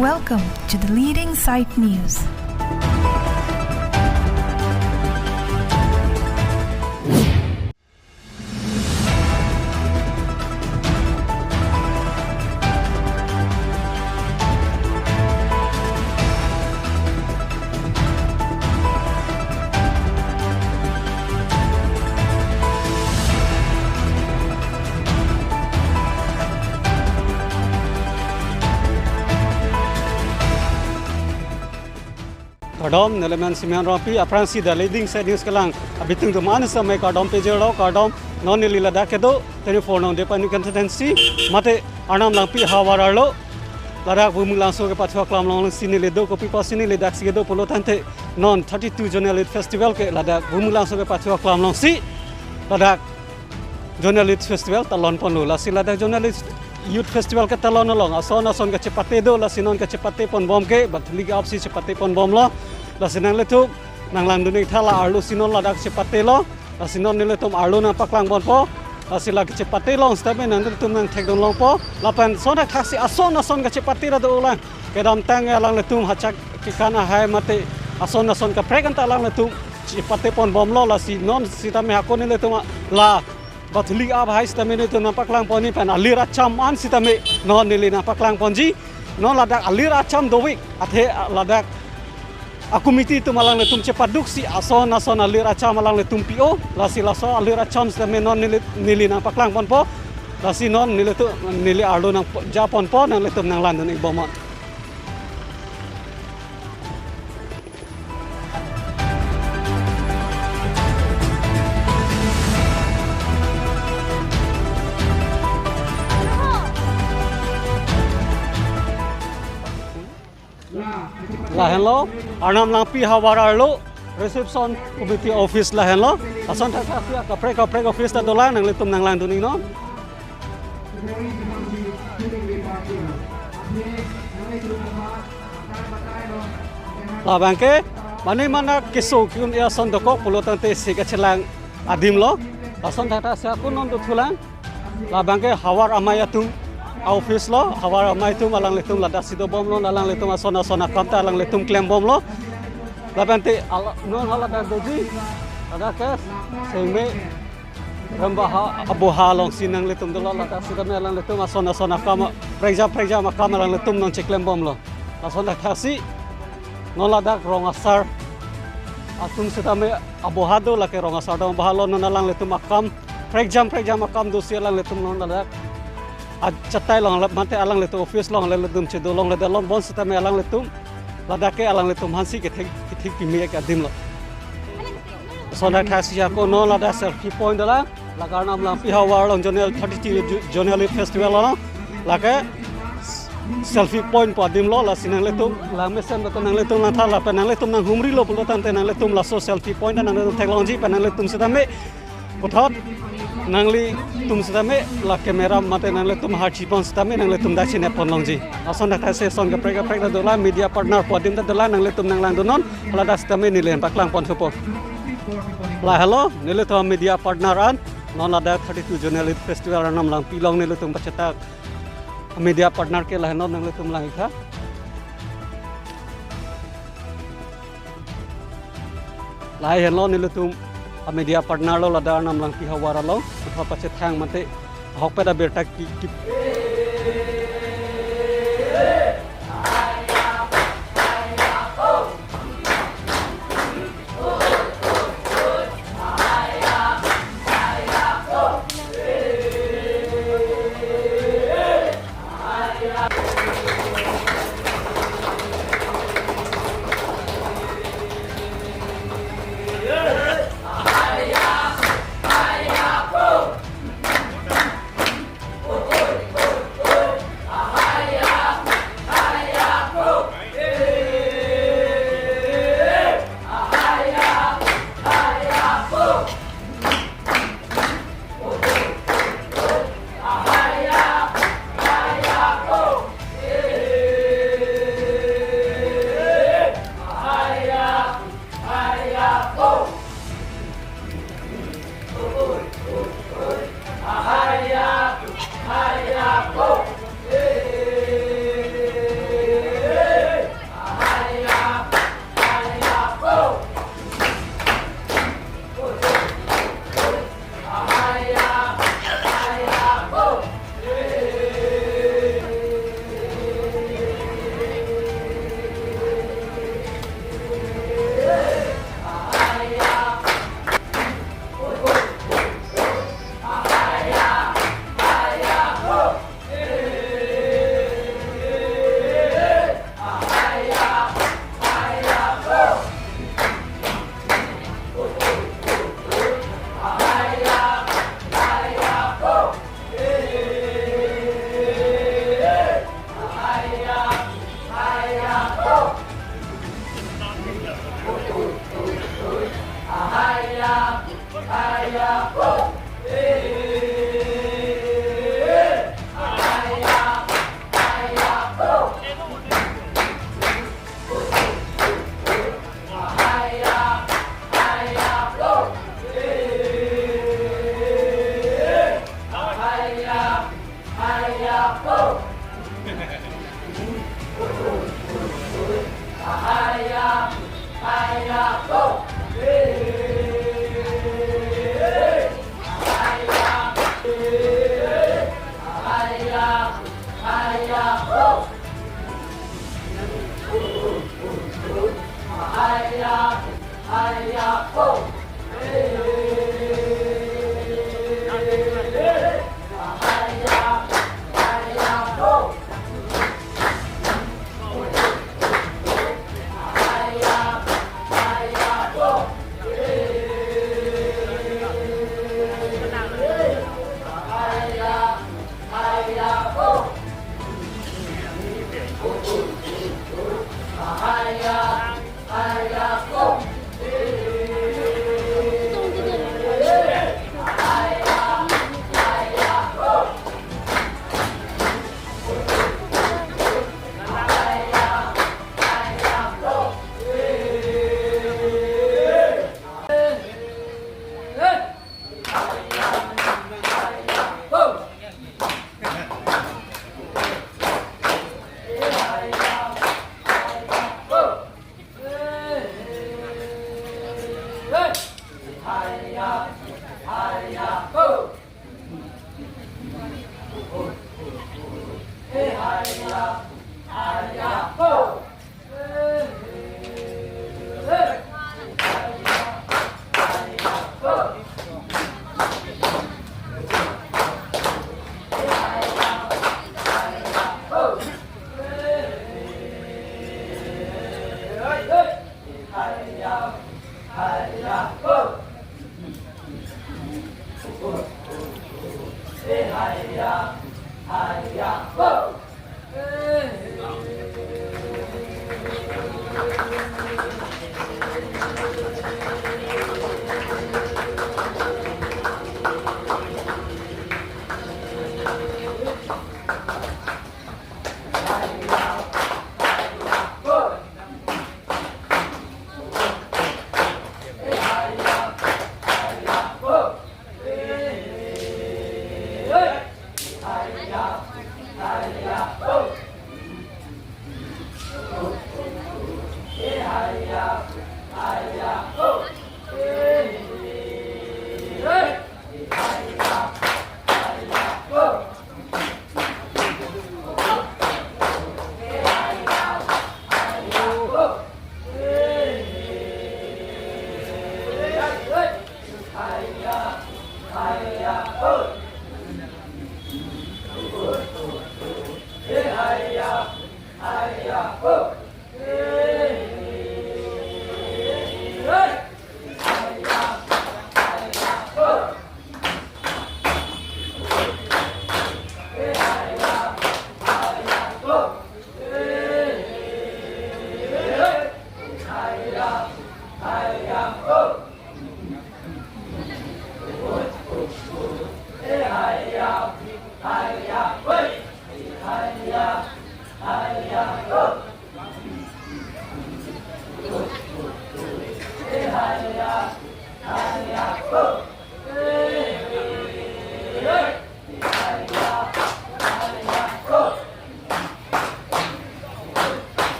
Welcome to the Leading Sight News. Kadom nelemen simeon ropi apransi the leading set news kalang abitung to man samay kadom pejero kadom non nili lada kedo telephone on depa consultancy mate anam langpi hawaralo ladakh bumung langso ke pathwa klam long sini le do kopi pasini le dak sige do polo tante non 32 zonal festival ke Ladakh bumung langso ke pathwa klam long si Ladakh zonal festival talon ponu la si Ladakh zonal youth festival ke talon long ason ason ke chepate do la sinon ke chepate pon bom ke bathli ke apsi chepate pon bom lo la sinang le tu nang lang dunik thala arlu sinon Ladakh chepate lo la sinon nile tum arlu na paklang bon po la sila ke chepate long step nang tum nang thek dong long po la pan sona khasi ason ason ke chepate ra do lang ke dam tang lang le tum hachak ke kana hai mate ason ason ke prekan ta lang le tum chepate pon bom lo la sinon sita me hakon le tum la bathli ab hai sita me ne tum paklang poni pan alir acham an sita me non nili na paklang ponji non Ladakh alir acham dowik athe Ladakh akumiti tu malang le tum cepaduk si ason ason alir acham malang le tum pio la si laso alir acham sita me non nili nili na paklang pon po la si non nili tu nili arlo nang japon po nang le tum nang lan dun ik bomon. La hello anam langpi hawaralo reception committee office la hello ason tha tha ka prek prek office ta dola nang le tum nang lang duning no la bangke mane mana keso kun ya son doko pulo tante se ka chelang adim lo ason tha tha sa kun non do thulang la bangke hawar amaya tum office lo hawar amai tum alang le tum Ladakh sido bom lo alang le tum ason ason akam ta alang le tum klem bom lo la bante non hala da doji Ladakh ke sengme ramba ha aboha long sinang le tum do Ladakh sido me alang le tum ason ason akam preja preja makam alang le tum non cheklem bom lo ason da thasi non Ladakh rong asar atum sita me aboha do la ke rong asar do bahalo non alang le tum akam preja preja makam do si alang le tum non Ladakh chatai long mate alang le tu office long le tum chedo long le long bon sita me alang le tum Ladakh ke alang le tum hansi ke thik thik pi me ke adim lo sona thasi ya ko no Ladakh selfie point la lagar nam lam pi hawar long zonal 32 zonal festival lo lake selfie point pa adim lo la sinang le tum la mesen ba nang le tum la tha la pa nang le tum nang humri lo pulo tan te nang le tum la so selfie point nang le tum thek long ji pa nang le tum sita me kothot nangli tum sita me la camera mate nang le tum har chipon sita me nang le tum dachi ne pon longji ason da se son ka prek prek da dola media partner podim da dola nang le tum nang lang donon la da sita me nilen paklang pon thopo la hello nile to media partner an non Ladakh 32 zonal festival nam lang pilong nile tum bachata media partner ke la non nang le tum lang kha la hello nile tum media partner lo Ladakh nam lang pi hawara lo tha pache thang mate hok pe da berta ki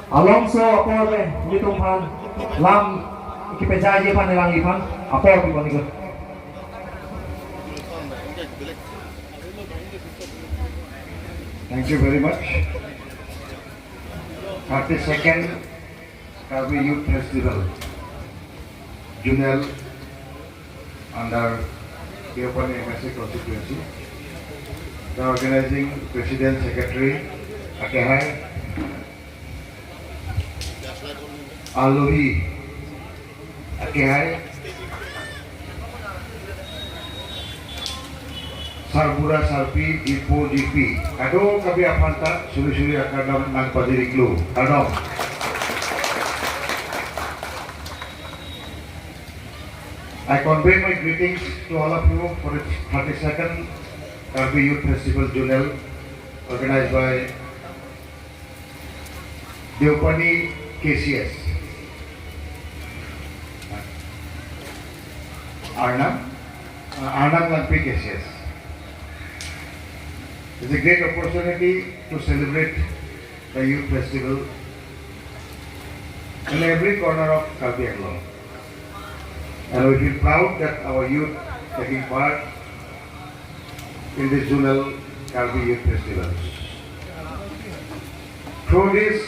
Alonso aporte ngitung phan lam kipejaji phan lang iphan apor bi bani. Thank you very much. 32nd Karbi Youth Festival, Junel, under Deopani MSA constituency. The organizing President Secretary Akehai Alohi Akehai Sarbura Sarpi Dipo DP Kado Kabi Apanta Suri Suri Akadam Nang Padiriklu Kadom. I convey my greetings to all of you for the 32nd Karbi Youth Festival Junel organized by Deopani KCS. Arnam Lampi KCS. It's a great opportunity to celebrate the youth festival in every corner of Karbi Anglong. And we feel proud that our youth taking part in this Zonal Karbi Youth Festival. Through this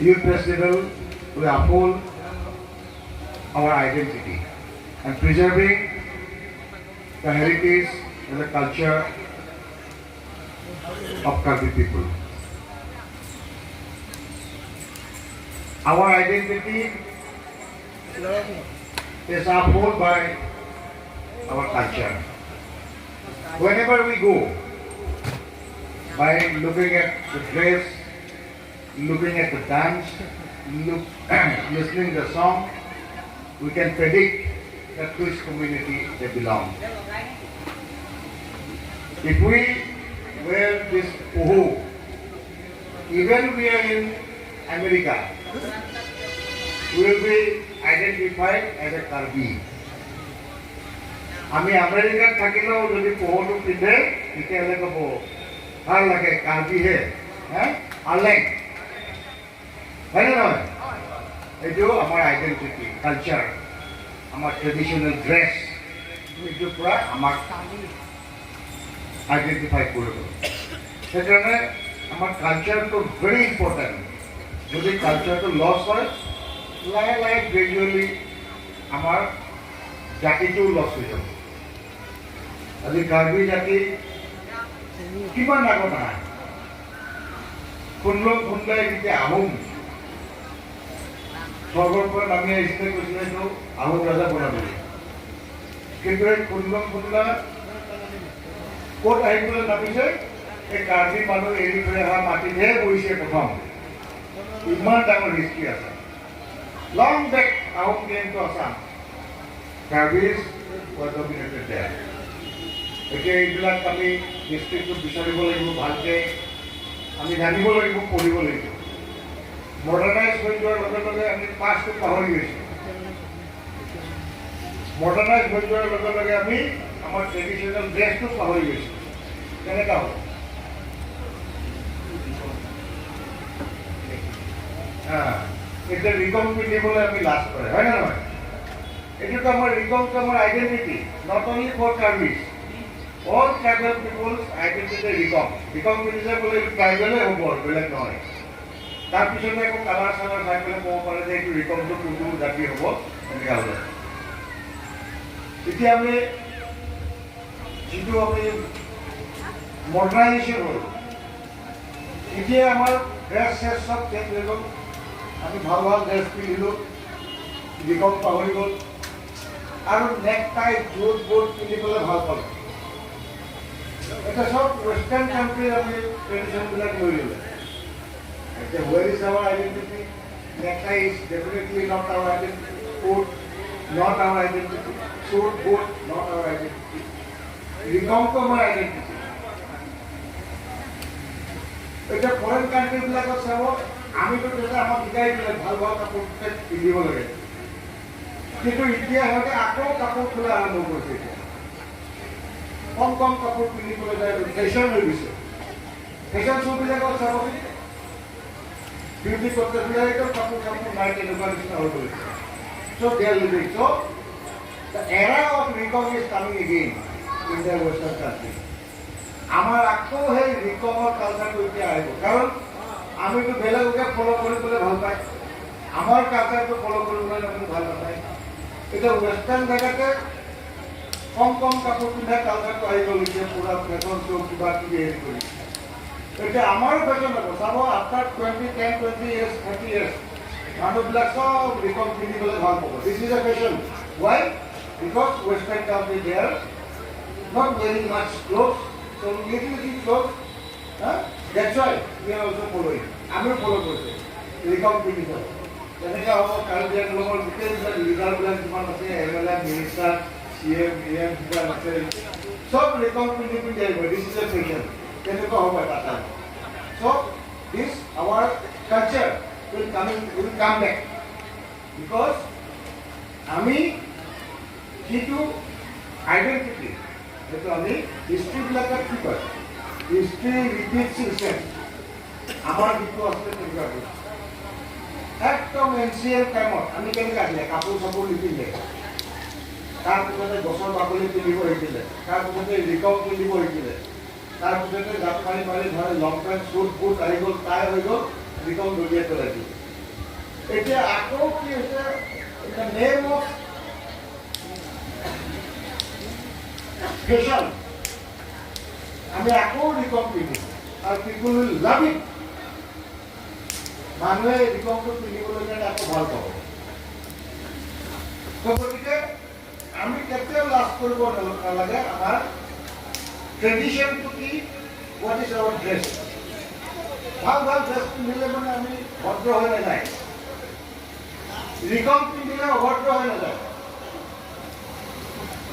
youth festival, we uphold our identity and preserving the heritage and the culture of Karbi people. Our identity is upheld by our culture. Whenever we go, by looking at the dress, looking at the dance, listening the song, we can predict that which community they belong. If we wear this poho, even we are in America, we will be identified as a Karbi. আমি আমেৰিকাত থাকিলেও যদি পহুটো পিন্ধে, তেতিয়াহ'লে ক'ব ভাল লাগে, কাৰ্বিহে হে আলেং, হয়নে নহয়? এইটো আমাৰ আইডেণ্টিটি, কালচাৰ, আমাৰ ট্ৰেডিশ্যনেল ড্ৰেছ, এইটোৰ পৰা আমাক আইডেণ্টিফাই কৰিব। সেইকাৰণে আমাৰ কালচাৰটো ভেৰি ইম্পৰ্টেণ্ট। যদি কালচাৰটো লছ হয়, লাহে লাহে গ্ৰেজুৱেলি আমাৰ জাতিটোও লছ হৈ যাব। আজি কাৰ্বি জাতি কিমান আগত আহে, খুনলং খুনলাই যেতিয়া আহোম স্বৰ্গৰ পৰা নামি আহিছিলে, কৈছিলে এইটো আহোম ৰজা বনাবলৈ। কিন্তু এই খুনলং খুনলা ক'ত আহি পেলাই নামিছে? এই কাৰ্বি মানুহ এৰি থৈ অহা মাটিতহে বহিছে প্ৰথম। ইমান ডাঙৰ হিষ্ট্ৰী আছে। Long back Ahom came to Assam, Karbis was dominated there. এতিয়া এইবিলাক আমি হিষ্ট্ৰীটো বিচাৰিব লাগিব, ভালকৈ আমি জানিব লাগিব, পঢ়িব লাগিব। মডাৰ্ণাইজ হৈ যোৱাৰ লগে লগে আমি পাষ্টটো পাহৰি গৈছোঁ। মডাৰ্ণাইজ হৈ যোৱাৰ লগে লগে আমি আমাৰ ট্ৰেডিশ্যনেল ড্ৰেছটো পাহৰি গৈছোঁ। কেনেকুৱা হ'ব? হা, এতিয়া ৰিকম পিন্ধিবলৈ আমি লাজ কৰে, হয় নে নহয়? এইটোতো আমাৰ ৰিকমটো আমাৰ identity, not only for Karbis, all tribal people's identity Rikam. Rikam পিন্ধিছে বোলে এইটো ট্ৰাইবেলে হ'ব আৰু বেলেগ নহয়। তাৰপিছতে আকৌ কালাৰ চালাৰ চাই পেলাই ক'ব পাৰে যে এইটো ৰিকমটো কোনটো জাতি হ'ব, এনেকুৱা হ'লে। এতিয়া আমি যিটো আমি মডাৰ্ণাইজেশ্যন হ'ল, এতিয়া আমাৰ ড্ৰেছ চেছ চব চেঞ্জ হৈ গ'ল। আমি ভাল ভাল ড্ৰেছ পিন্ধিলোঁ, ৰিকম পাহৰি গ'ল আৰু নেক টাই জোট বোট পিন্ধিবলৈ ভাল পালোঁ। এতিয়া চব ৱেষ্টাৰ্ণ কাণ্ট্ৰিৰ আমি ট্ৰেডিশ্যনবিলাক লৈ ল'লে। এতিয়া where is our identity? Necktie is definitely not our identity, coat not our identity, suit boot not our identity, ৰিকমটো আমাৰ আইডেণ্টিটি। এতিয়া ফৰেইন কাণ্ট্ৰিবিলাকত চাব, আমিতো তেতিয়া আমাক শিকাই দিলে ভাল ভাল কাপোৰ পিন্ধিব লাগে, কিন্তু এতিয়া সিহঁতে আকৌ কাপোৰ খোলা আৰম্ভ কৰিছে। এতিয়া কম কম কাপোৰ পিন্ধিবলৈ যায়, ফেশ্বন হৈ গৈছে। ফেশ্বন শ্ব'বিলাকত চাব, বিউটি কণ্টেষ্টবিলাকেও কাপোৰ চাপোৰ নাই, তেনেকুৱা নিচিনা হৈ গৈছে। So they are living. So the era of Rikong is coming again in the western country. আমাৰ আকৌ সেই ৰিকমৰ কালচাৰটো এতিয়া আহিব, কাৰণ আমিতো বেলেগকে ফ'ল' কৰিবলৈ ভাল পায়, আমাৰ কালচাৰটো ফ'ল' কৰিবলৈ আপুনি ভাল নাপায়। এতিয়া ৱেষ্টাৰ্ণ জেগাতে কম কম কাপোৰ পিন্ধা কালচাৰটো আহি গ'ল। এতিয়া পূৰা ফেশ্বন শ্ব' কিবা কিবি হেৰি কৰি এতিয়া আমাৰো ফেশ্বন হ'ব। চাব, after 20, 10, 20 years, 30 years মানুহবিলাক চব ৰিকম পিন্ধিবলৈ ভাল পাব। This is a fashion. Why? Because western country, they are not wearing much clothes, so little little clothes. Huh? That's why we are also following. আমিও ফ'ল' কৰিছোঁ, ৰিকম পিন্ধি যাব। তেনেকৈ হ'ব। কাৰ্বি আংলঙৰ গোটেইবিলাক লিডাৰবিলাক যিমান আছে, M L A, minister, C M, E M যিমান আছে, চব ৰিকম পিন্ধি পিন্ধি আহিব। This is a fashion. তেনেকুৱা হ'ব এটা time. So this our culture will come back because আমি যিটো আইডেণ্টিটি, সেইটো আমি হিষ্ট্ৰীবিলাকত কি কয়, history repeats itself. আমাৰ যিটো আছিলে তেনেকুৱা বস্তু একদম এনচিয়েণ্ট টাইমত আমি কেনেকৈ আছিলে? কাপোৰ চাপোৰ নিপিন্ধে, তাৰপিছতে গছৰ বাকলি পিন্ধিব শিকিলে, তাৰপিছতে ৰিকম পিন্ধিব শিকিলে, তাৰপিছতে জাপ মাৰি মাৰি ধৰে লং পেণ্ট, চুট বুট আহি গ'ল, টাই হৈ গ'ল, ৰিকম দলিয়াই পেলাই দিলে। এতিয়া আকৌ কি হৈছে? In the name of fashion আমি আকৌ ৰিকম পিন্ধিম আৰু people will love it. মানুহে ৰিকমটো পিন্ধিবলৈ কাৰণে আকৌ ভাল পাব। তো গতিকে আমি কেতিয়াও লাজ কৰিব নালাগে আমাৰ। ট্ৰেডিশ্যনটো কি? What is our dress? ভাল ভাল ড্ৰেছ পিন্ধিলে মানে আমি ভদ্ৰ হৈ নাযায়, ৰিকং পিন্ধিলে অভদ্ৰ হৈ নাযায়।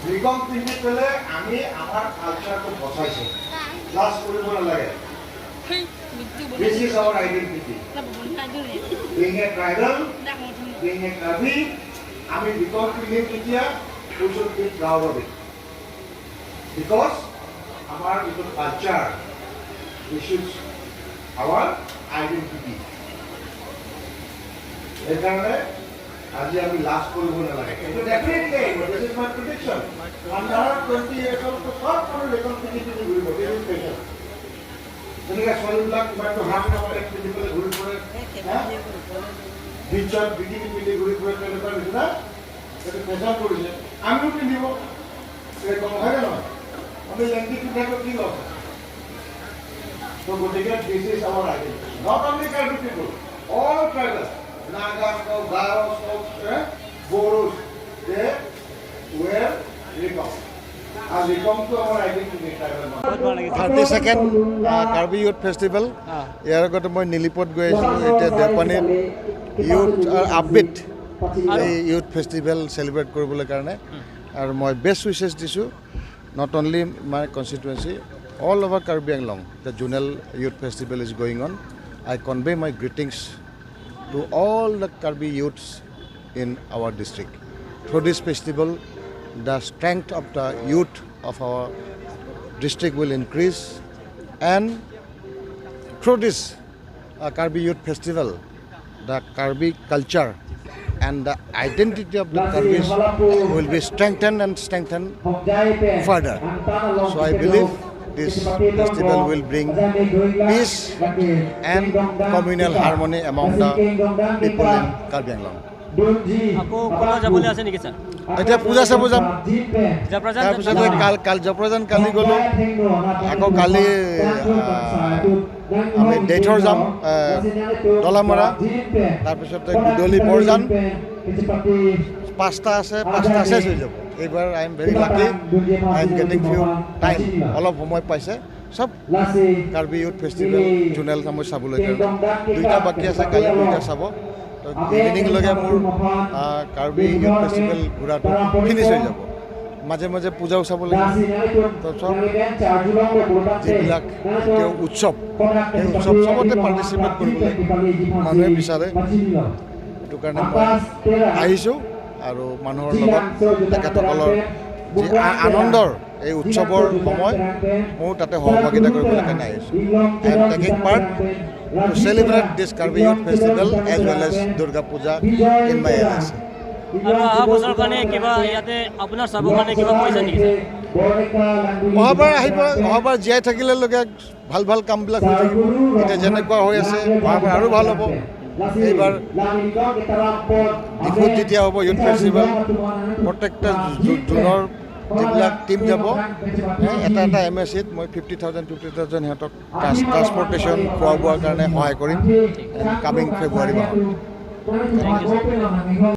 ৰিকং পিন্ধি পেলাই আমি আমাৰ কালচাৰটো বচাইছোঁ, লাজ কৰিব নালাগে। This is our identity. Being a tribal, being a Karbi, আমি ৰিকং পিন্ধিম তেতিয়া we should be proud of it. Because আমাৰ যিটো culture, this is our identity. সেইকাৰণে আজি আমি লাজ কৰিব নালাগে। এইটো ডেফিনেটলি আহিব। This is my prediction. 120 ইয়েৰ্ছৰ চব মানুহ ৰিকং পিন্ধি পিন্ধি ঘূৰিব। This is fashion. যেনেকৈ ছোৱালীবিলাক কিবা হাফ পেণ্ট পিন্ধি পেলাই ঘূৰি ফুৰে, বিচত বিকিনি পিন্ধি ঘূৰি ফুৰে, তেনেকুৱা নিচিনা সেইটো ফেশ্বন কৰিছে। আমিও পিন্ধিব এৰকম, হয় নে নহয়? আমি লেংটি পিন্ধাটো কি লছ আছে? তো গতিকে this is our identity, not only Karbi people, all tribal, Nagas হওক, গাৰোছ হওক, বড়োছ, they wear Rikong. আৰু ৰিকংটো আমাৰ আইডেণ্টিটি ট্ৰাইবেল মানুহ। বহুত ভাল লাগিছে। 32nd Karbi Youth Festival. ইয়াৰ আগতে মই নীলিপত গৈ আহিছিলোঁ। এতিয়া দেওপানীত ইউথ আপবিট এই ইউথ ফেষ্টিভেল চেলিব্ৰেট কৰিবলৈ কাৰণে আৰু মই বেষ্ট উইচেছ দিছোঁ। Not only my constituency, all over Karbi Anglong the zonal youth festival is going on. I convey my greetings to all the Karbi youths in our district. Through this festival, the strength of the youth of our district will increase, and through this Karbi Youth Festival, the Karbi culture and the identity of the Karbis will be strengthened and strengthened further. So I believe this festival will bring peace and communal harmony among the people in Karbi Anglong. আকৌ ক'ৰবাত যাবলৈ আছে নেকি sir? এতিয়া পূজা চাব যাম। জপৰাজান। তাৰপিছতে কাল কাল জপৰাজান কালি গ'লোঁ, আকৌ কালি আমি ডেথৰ যাম, দলামৰা, তাৰপিছতে গধূলি বৰজান। পাঁচটা আছে, পাঁচটা চেছ হৈ যাব এইবাৰ। I am very lucky, I am getting few time, অলপ সময় পাইছে চব কাৰ্বি ইউথ ফেষ্টিভেল জোনেল মই চাবলৈ কাৰণে। দুইটা বাকী আছে, কালি দুইটা চাব। তো ইভিনিংলৈকে মোৰ কাৰ্বি ইউথ ফেষ্টিভেল ঘূৰাটো ফিনিছ হৈ যাব। মাজে মাজে পূজাও চাব লাগিব। তো চব যিবিলাক এতিয়াও উৎসৱ, সেই উৎসৱ চবতে পাৰ্টিচিপেট কৰিবলৈ মানুহে বিচাৰে। সেইটো কাৰণে মই আহিছোঁ আৰু মানুহৰ লগত তেখেতসকলৰ যি আনন্দৰ এই উৎসৱৰ সময়, ময়ো তাতে সহভাগিতা কৰিবলৈ কাৰণে আহিছোঁ। I am taking part to celebrate this Karbi Youth Festival as well as Durga Puja in my LAC. আৰু অহা বছৰৰ কাৰণে কিবা ইয়াতে আপোনাৰ চাবৰ কাৰণে কিবা কৰিছে নেকি ছাৰ? অহাবাৰ আহিব। অহাবাৰ জীয়াই থাকিলেলৈকে ভাল ভাল কামবিলাক হৈ থাকিব। এতিয়া যেনেকুৱা হৈ আছে, অহাবাৰ আৰু ভাল হ'ব। এইবাৰ ডিফুত যেতিয়া হ'ব ইউথ ফেষ্টিভেল, প্ৰত্যেকটা জোনৰ যিবিলাক টীম যাব, এটা এটা এম এ চিত মই 50,000, 50,000 সিহঁতক ট্ৰান্সপৰ্টেশ্যন, খোৱা বোৱাৰ কাৰণে সহায় কৰিম কামিং ফেব্ৰুৱাৰী মাহত। Thank you, sir.